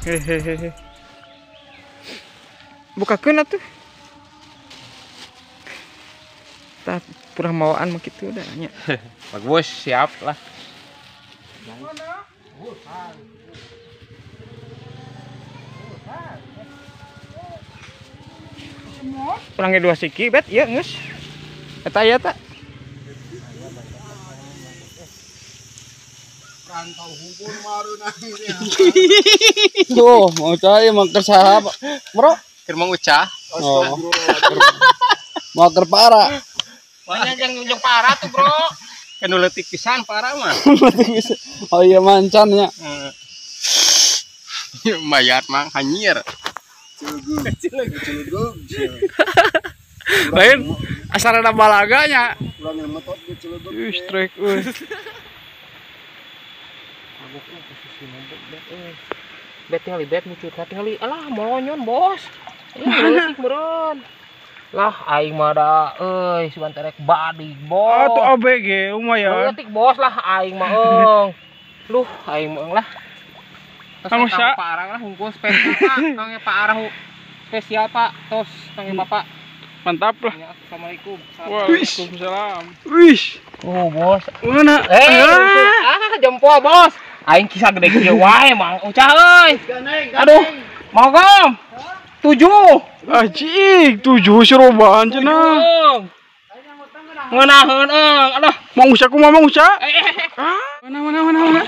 Hehehe. Bukakeun atuh. Tah purah mawaan mah kitu da nya. Bagus, siap lah. Urang ge 2 siki bet ieu geus. Eta ieu ta. Rantau hukum mareunah. Tuh, mau cai mah keur saha, Bro? Keur Mang Ucah. Oh. Mau keur para. Banyak yang ujung para tuh, Bro. Kan leutik pisan para mah. Oh iya mancan nya. Mayat mang hanyir. Cilegug. Lain asal ada balaganya. Urang yang metot ge cilegug. Ih, strike euy. Bet tingali bet mucut tingali alah molonyon bos. Ih leutik meureun. Lah aing mah da euy sugan terek badig bos. Atuh ABG lumayan. Leutik bos lah aing mah eung. Luh aing mah eung lah. Kang Usa parang lah hungkul spesial Pak, kang Pak Arah spesial Pak, tos kang Bapak. Mantap lah. Ya, assalamualaikum. Waalaikumsalam. Wih. Oh bos. Mana? Jempol bos. Aing kisah gede kieu wae Mang Ucah euy. Aduh, mau gom. 7. Anjing, 7 siroban cenah. Ngeunaheun eung. Aduh, Mang Ucah kumaha Mang Ucah? Mana mana mana mana.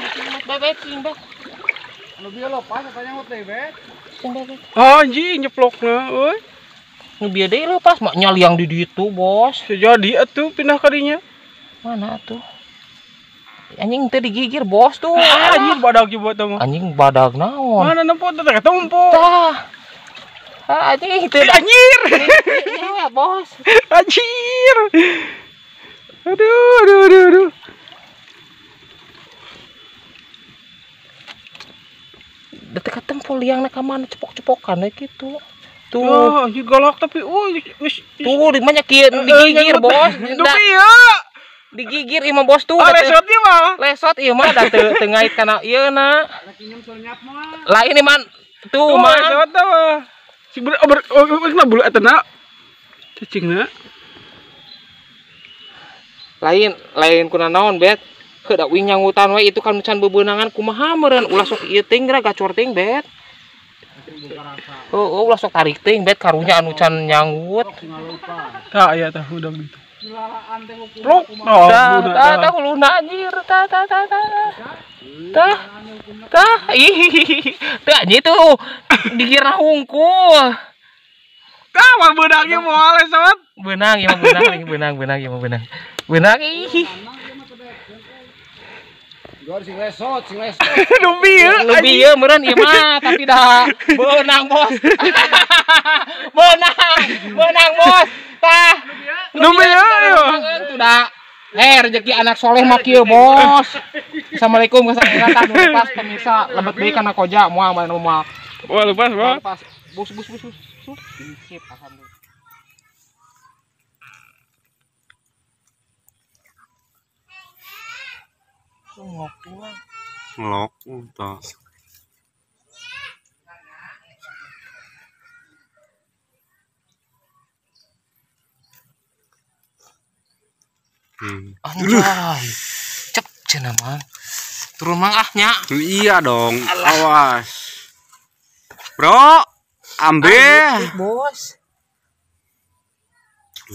Bebek cing bek. Anu bieu lepas eta nyangut deui bet. Anjing nyeplokna euy. Nu bieu deui lepas mak nyaliang di ditu, bos. Jadi atuh pindah ka dinya. Mana atuh? Anjing teu digigir bos tuh. Anjing badag juga teh mah. Anjing badag naon? Mana nempo teh ketempo. Tah. Anjing teu anjir. Iya bos. Anjir. Aduh aduh aduh aduh. Detek ketempo liangna ka mana cepok-cepokan we kitu. Tuh, oh, anjir galak tapi euy geus tuh di mana kieu digigir bos. Duh ieu. Digigir ieu mah bos tuh. Oh, lesot ieu mah. Lesot ieu mah da teu ngait kana ieu na. Lah ini man tuh mah. Lesot mah. Si ber oh, bulu eta na. Cacingna. Lain lain kuna naon bet. Heuh da uing nyangutan we itu kan can bebeunangan kumaha meureun ulah sok ieu teuing geura gacor teuing bet. Oh, ulah sok tarik teuing bet karunya anu can nyanggut. Tah aya tah udah gitu. Plok. Tah tah huluna anjir. Tah tah tah tah. Tah. Tah. Ih. Teu anjir tuh. Dikira hungkul. Tah mah beunang ieu moal lesot. Beunang ieu mah beunang, beunang, beunang ieu mah beunang. Beunang ih. Gor sing lesot, sing lesot. Nu bieu, nu bieu meureun ieu mah tapi dah beunang bos. Beunang, beunang bos. Tah. Nu bieu ieu. Tuh dah. Rezeki anak soleh mah kieu bos. Assalamualaikum warahmatullahi wabarakatuh. Lepas pemirsa lebet deui kana koja moal mana moal. Wah lepas, Bang. Lepas. Bus bus bus bus. Sip, alhamdulillah. Ngelok Ngelok toh. Anjay. Cep cenah mang. Turun mang ah nya. Iya dong. Alah. Awas. Bro, ambil. Bos.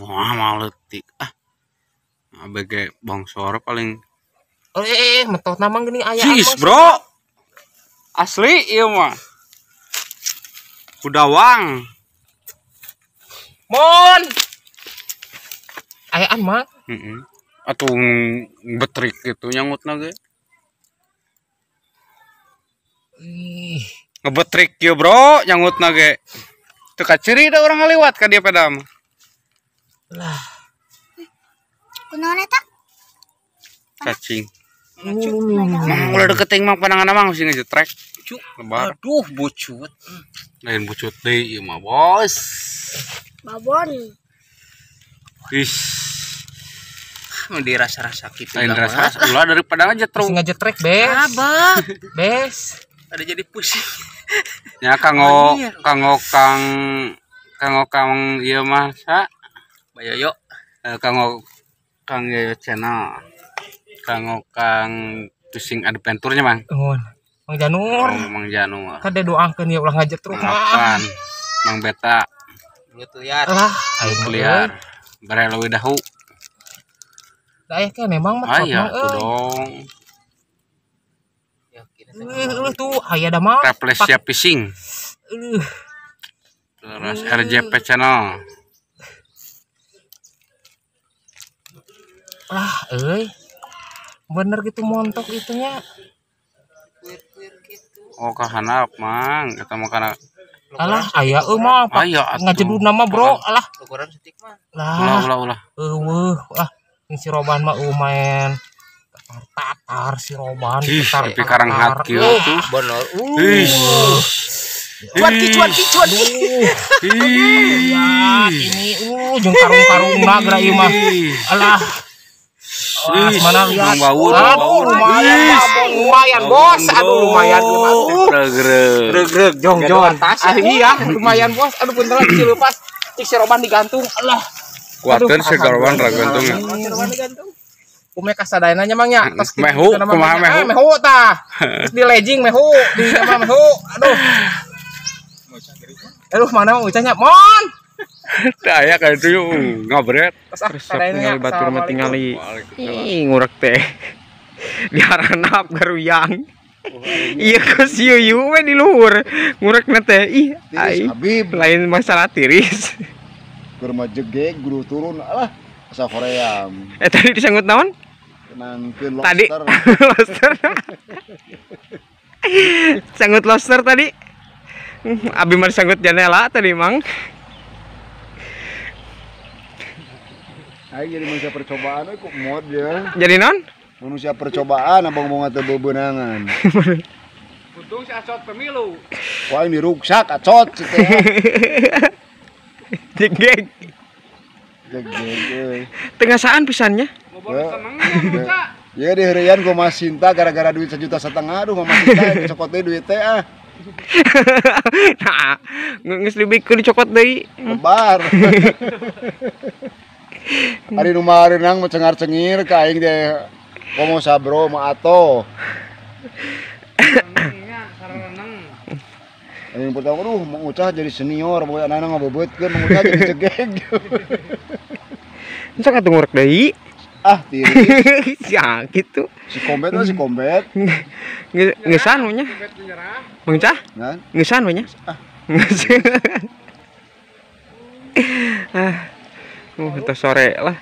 Wah, mau letik ah. ABG bongsor paling. Metot namang gini aya. Cis, bro. Asli ieu mah. Kudawang. Mon. Ayaan mang. Heeh. Atuh betrik gitu nyangutna ge. Ih, ngebetrik ieu bro nyangutna ge. Teu kaciri da urang ngaliwat ka dieu peda mah. Lah. Kunaon eta? Cacing. Mang ulah deket teuing mang pandangan mang sing ngejetrek. Cuk, lebar. Aduh, bucut. Lain bucut deui ieu mah, bos. Babon. Ih. Mau dirasa-rasa gitu. Lain rasa-rasa ulah daripada ngejetrek. Ngejetrek, bes. Abah. Bes. Ada jadi pusing. Nya kanggo kanggo kang kanggo kang ieu mah sa Bayoyo. Kanggo Kang Yoyo channel. Kanggo Kang Fishing Adventure-nya, Mang. Nuhun. Mang Janur. Oh, Mang Janur. Kade doakeun ya ulah ngajetruk mah. Mang Beta. Belut liar. Lah, aing liar. Bare leuwih dahu. Da aya keneh Mang mah. Aya tuh dong. Tuh aya da mah. Rafflesia Fishing. Terus RJP channel. Lah, euy. Bener gitu montok itunya. Oh, kahanap, Mang. Eta mah kana. Alah, aya euy mah. Ngajeduna mah, Bro. Alah. Ukuran setik mah. Lah. Ulah, ulah, ulah. Eueuh, ah. Ini si Roban mah main tatar si Roban. Ih, tapi karang hat kieu tuh. Bener. Ih. Cuan ki, cuan ki, cuan ki. Lihat ini, jeung karung-karungna geura ieu mah. Alah. Wah, mana lihat. Aduh, lumayan, lumayan bos. Aduh, lumayan. Aduh. Regreg, jongjon. Ah, iya, lumayan bos. Aduh, punten kecil lepas. Cik si Roban digantung. Alah. Kuateun si Roban ragantung. Kumaha kasadayana nya Mang nya? Tos mehu, kumaha mehu? Mehu tah. Terus di legging mehu, di mah mehu. Aduh. Aduh, mana Mang Ucahnya? Mon. Tah aya ka ditu ngabret. Resep ningali batur mah tingali. Ih, ngurek teh. Diharanap garuyang. Iya ku si Yuyu we di luhur. Ngurekna teh ih ai. Lain masalah tiris. Keur mah jegeg guru turun alah asa hoream. Tadi disanggut naon? Nangkeun tadi lobster. Lobster. Sanggut lobster tadi. Abi mah disanggut janela tadi, Mang. Aing jadi manusia percobaan we kok mod ya. Jadi non? Manusia percobaan abang mau teu bebenangan. Untung si acot pemilu. Wah, ini ruksak acot teh. Jegeg. Jegeg euy. Tengah saan pisannya? Ya di heureyan gua Mas Sinta gara-gara duit 1,5 juta, aduh Mama Sinta dicokot deui duit teh ah. Nah, geus dibikeun dicokot deui. Lebar. Ari nu mareunang mah cengar-cengir ka aing teh komo sabro mah ato. Yang pertama, aduh, Mang Ucah jadi senior, pokoknya anak-anak ngabebeutkeun, Mang Ucah jadi jegeg. Masa kata ngurek deui? Ah, tiris. Ya, gitu. Si kombet mah si kombet. Ngeusan we nya. Mang Ucah? Ngeusan we nya. Ah. Ah. Tos sore lah.